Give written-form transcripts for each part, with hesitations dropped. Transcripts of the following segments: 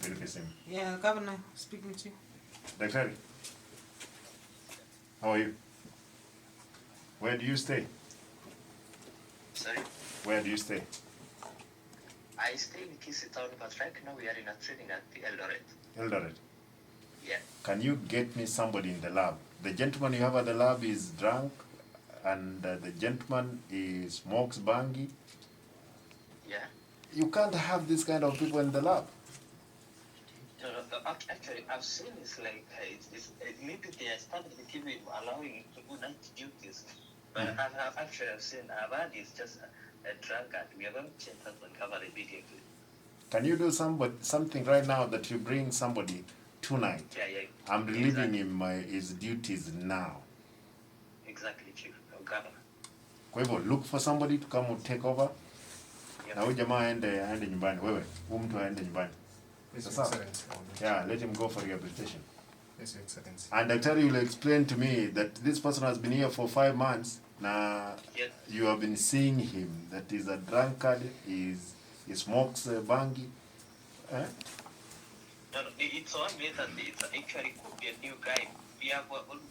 Peleke simu. Yeah, Governor speaking to you. Daktari. How are you? Where do you stay? Sorry? Where do you stay? I stay in Kisii town, but right now we are in a training at the Eldoret. Eldoret. Yeah. Can you get me somebody in the lab? The gentleman you have at the lab is drunk, and the gentleman is smokes bangi. Yeah. You can't have this kind of people in the lab. No, actually, I've seen it's like maybe they are starting to give it, allowing to do night duties. But I've actually I've seen Abadi is just a drunkard. We are going to change that one cover immediately. Can you do something right now that you bring somebody tonight? Yeah. I'm relieving Exactly. him his duties now. Exactly, Chief. Governor. Kwa hivyo look for somebody to come and take over. Yeah. Na huyu jamaa aende nyumbani. Wewe, huyu mtu aende nyumbani. Yes, Your Sasa. Excellency. Yeah, let him go for rehabilitation. Yes, Your Excellency. And daktari will explain to me that this person has been here for 5 months. Na Yes. you have been seeing him that is a drunkard, he smokes bangi. Eh? No, it's on me that it's actually could be a new guy. We have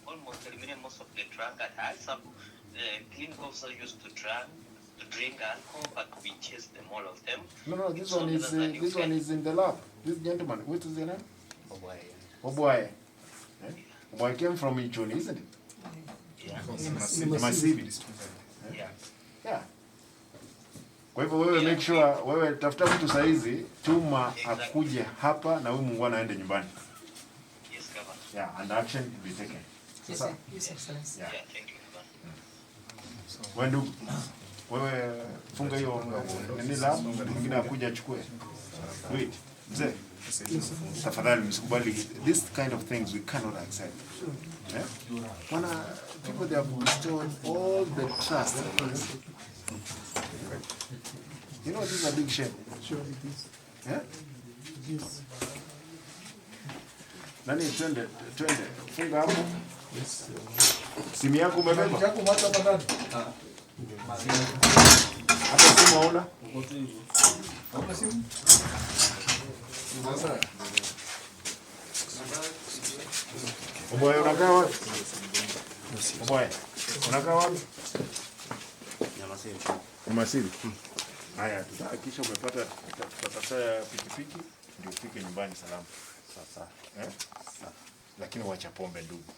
almost eliminated most of the drunkard. I had some clinic officers used to drink alcohol, but we chased them, all of them. No, this It's one only is that a new this guy. one is in the lab. This gentleman, what is the name? Oboy. Oboy. Eh? Oboy came from Ichuni, isn't it? Yeah. Masibi. Yeah. Yeah. Kwa hivyo wewe make sure wewe tafuta mtu saizi, tuma akuje hapa na huyu muungwana aende nyumbani. Yes, Governor. Yeah, and action will be taken. Yes, Sasa. yes, Excellency. Yeah. Yeah, thank you, Governor. Wewe ndugu, wewe funga hiyo nini lab, mwingine akuje achukue. Wait, mzee. Tafadhali msikubali this kind of things we cannot accept. Yeah? Wana people they have bestowed all the trust. You know this is a big shame. Sure it is. Yeah? Yes. Nani twende funga hapo. Yes. Simu yako umebeba? Yako macho hapa ndani. Hata simu hauna? Hauna simu? Sasa. Oboy, unakaa wapi? Oboy, unakaa wapi? Nyamasiri. Haya, tutahakikisha umepata tutatafuta pikipiki ndio ufike nyumbani salama. Sasa. Eh? Lakini wacha pombe ndugu.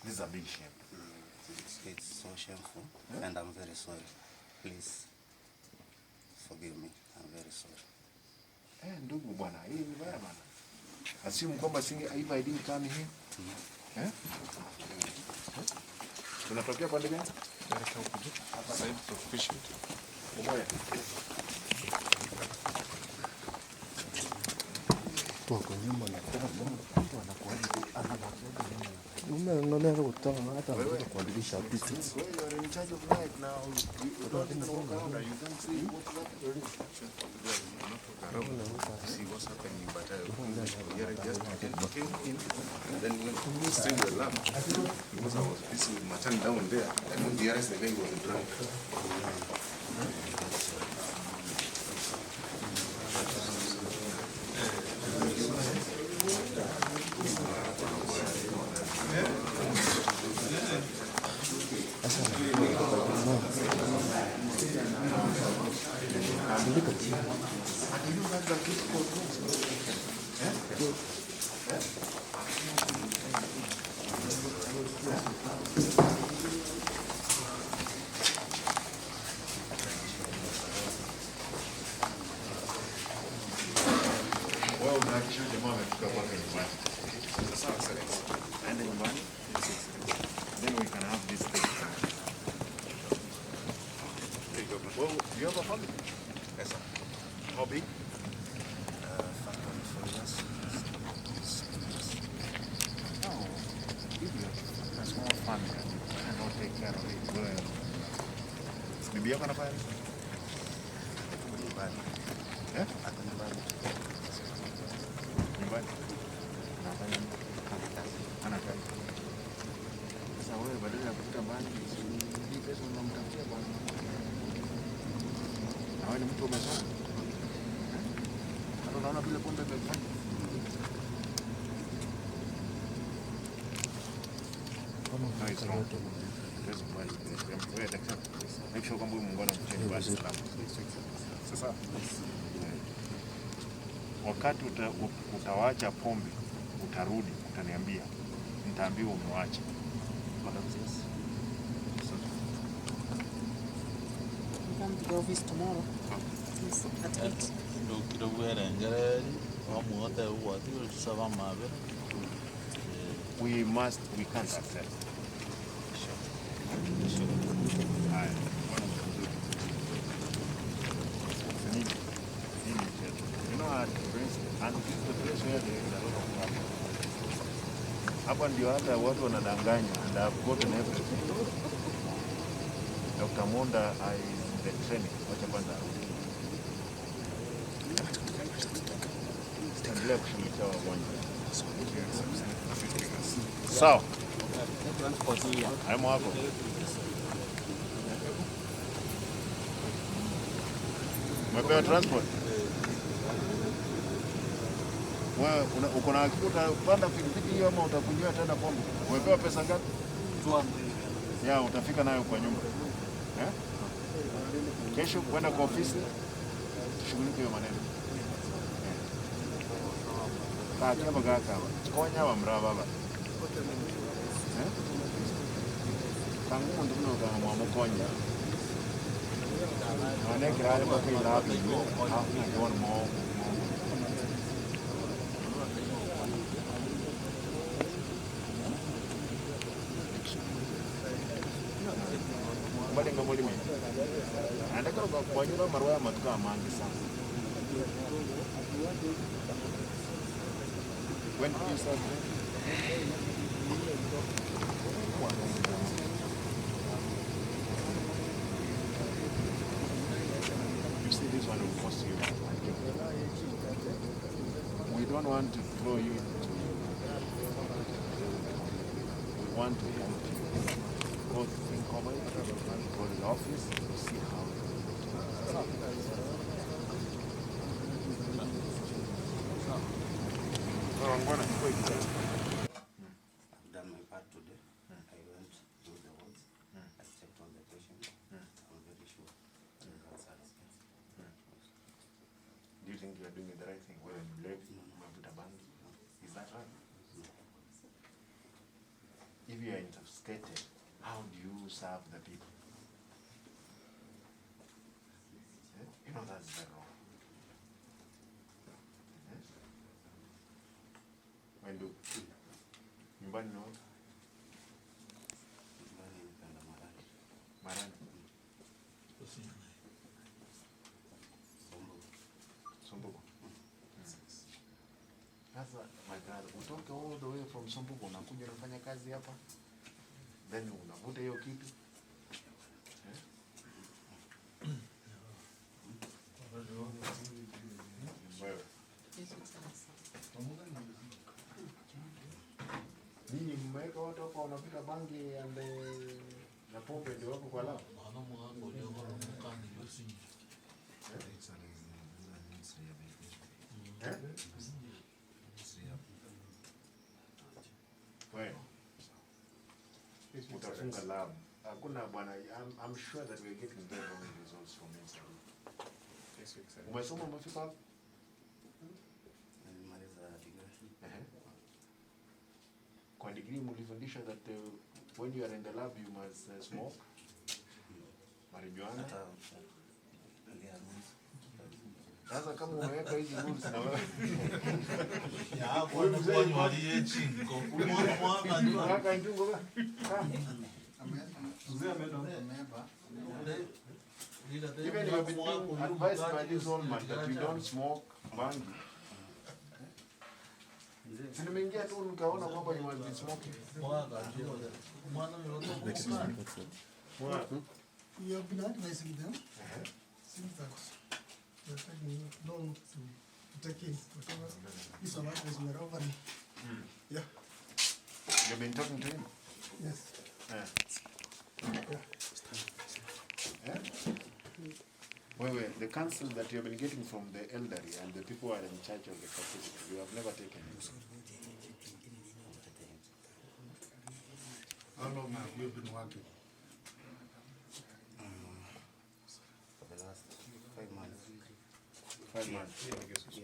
This is a big shame. It's so shameful, yeah? And I'm very sorry. Please forgive me. I'm very sorry. Ndugu bwana, hii ni baya bwana. Assume kwamba if I didn't come here. Eh? Tunatokea pande gani? Side proficient. Oboya. Well, you are in charge of life now. You don't even walk around and you can't see what's happening. See what's happening, but I just came in and then went straight to the lab because I was busy with Matan down there. I didn't realize the guy was drunk. Wewe unahakikisha jamaa amefika kwake nyumbani. Sasa Excellency. Aende nyumbani. Then we can have this thing. Well, you have a family? Yes, sir. How big? 5.4 years. No. If you have a small family and you cannot take care of it well. Bibi yako anafanya nini? Nyumbani. Eh? Ako nyumbani. Nyumbani. Anafanya nini? Ana kazi. Sasa wewe badala ya kuvuta bangi, hii pesa unamtafutia bwana. Na wewe ni mtu umesoma. Hata unaona Unaona vile pombe imefanya? No, it's wrong. Huwezi kubali. Wewe daktari, make sure kwamba huyu muungwana mcheni basi salama. Sasa wakati utawacha pombe, utarudi, utaniambia, nitaambiwa umewacha. You come to the office tomorrow. Yes, at 8. We can't accept. Haya, bwana mzuri. Nini? Nini mchezo? You know, at place, and this is the place where there is a lot of trouble. Hapa ndio hata watu wanadanganya and I've gotten everything. Dr. Monda is in the training. Wacha kwanza arudi. Endelea kushughulikia wagonjwa. Sawa. Haimo hapo. Umepewa transport? Wewe uko na hakika utapanda pikipiki hiyo ama utakunywa tena pombe? Umepewa pesa ngapi? Ya, utafika nayo kwa nyumba. Eh? Kesho kwenda kwa ofisi tushughulike hiyo maneno. Kaka kaka. Konya wa mra baba. Eh? Tangu muntu kuno kanga mwamukonya. None kirale mpaka ilabi. Hafu na mo. Balenga mulimi. Andakaro kwanyura marwaya matuka amangi sana. When did you start drinking? You see, this one will cost you. We don't want to throw you into. We want to help you. Go think over it, go to the office, see how it will. I've done my part today. I went through the wards. I checked on the patient. I'm very sure the results are okay. Do you think you are doing the right thing? Wewe ni mlevi, umevuta bangi. Is that right? If you are intoxicated, how do you serve the people? Eh? You know that's very wrong. Eh? Wendu, nyumbani ni wapi? Nyumbani nikaenda Marani. Marani. Sombo. Sumbuku. Sasa my brother, utoke all the way from Sumbuku unakuja unafanya kazi hapa, then unavuta hiyo kitu. Eh? Wewe. Yes, Excellency. Ninyi mmeweka watu hapa wanavuta bangi and na pombe ndio wako kwa lab. Eh? Wewe. Utafunga lab. Hakuna bwana, I'm sure that we're getting very wrong results from inside. Umesoma umefika wapi? Nilimaliza degree. Ehe. Kwa degree mlifundishwa that when you are in the lab you must smoke marijuana. Hata there are rules. Sasa kama umeweka hizi rules na wewe unaweka njungu ba? Even you have been being advised by this old man that you don't smoke bangi. Si nimeingia tu nikaona kwamba you must be smoking. We have been advising them since that they are taking long to take in whatever piece of advice we are offering. Yeah. You've been talking to him? Yes. Yeah. Yeah. Yeah? Wewe, the counsel that you have been getting from the elderly and the people who are in charge of the facility, you have never taken it. How long have you been working? For the last 5 months. 5 months. Yes, sir.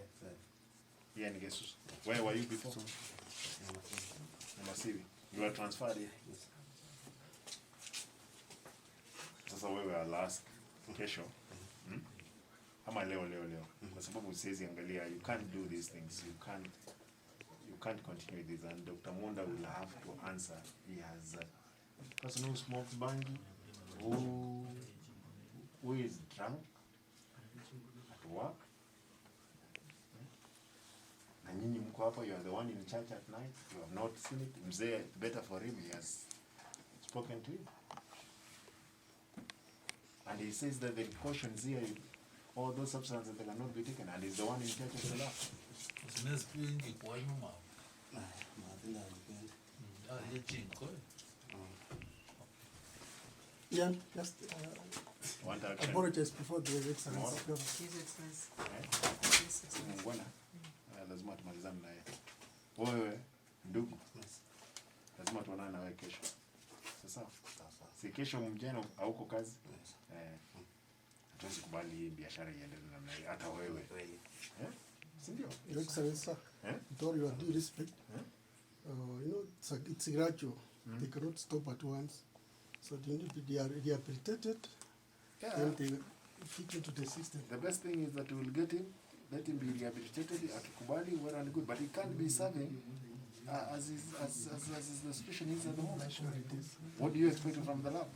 Here in Gesusu. Where were you before? Namasivi. You were transferred here? Yes. Sasa wewe I'll ask kesho. Ama leo leo leo. Kwa sababu siwezi angalia, you can't do these things. You can't continue this, and Dr. Munda will have to answer. He has a person who smokes bangi, who is drunk at work. Na nyinyi mko hapa, you are the one in church at night. You have not seen it. Mzee, better for him, he has spoken to you. And he says that the precautions here, all those substances, they cannot be taken, and he's the one in charge of the lab. Yeah, just Want action. apologize before the Excellency. Tomorrow? His Excellency. Eh? His Excellency. Muungwana, lazima tumalizane naye. Wewe ndugu, lazima tuonane na wewe kesho. Sasa si kesho mjana hauko kazi? Hatuwezi kubali hii biashara iendelee namna hii hata wewe. Si ndio? Your Excellency, sir, Eh? with all your due respect, you know, it's gradual. They cannot stop at once. So they need to be rehabilitated, then they fit into the system. The best thing is that we will get him, let him be rehabilitated, akikubali, well and good, but he can't be serving as is the situation is at the moment. Sure it is. What do you expect from the lab?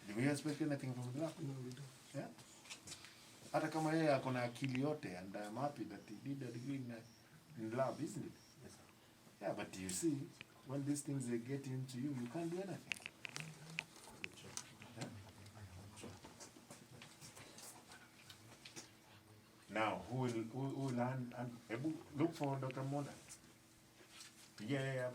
Do we expect anything from the lab? No, we don't. Yeah? Hata kama yeye ako na akili yote, and I'm happy that he did a degree in lab, isn't it? Yes, sir. Yeah, but you see, when these things they get into you, you can't do anything. Yeah? Now, who will hand, ebu, look for Dr. Mona. Yeah, yeah, yeah.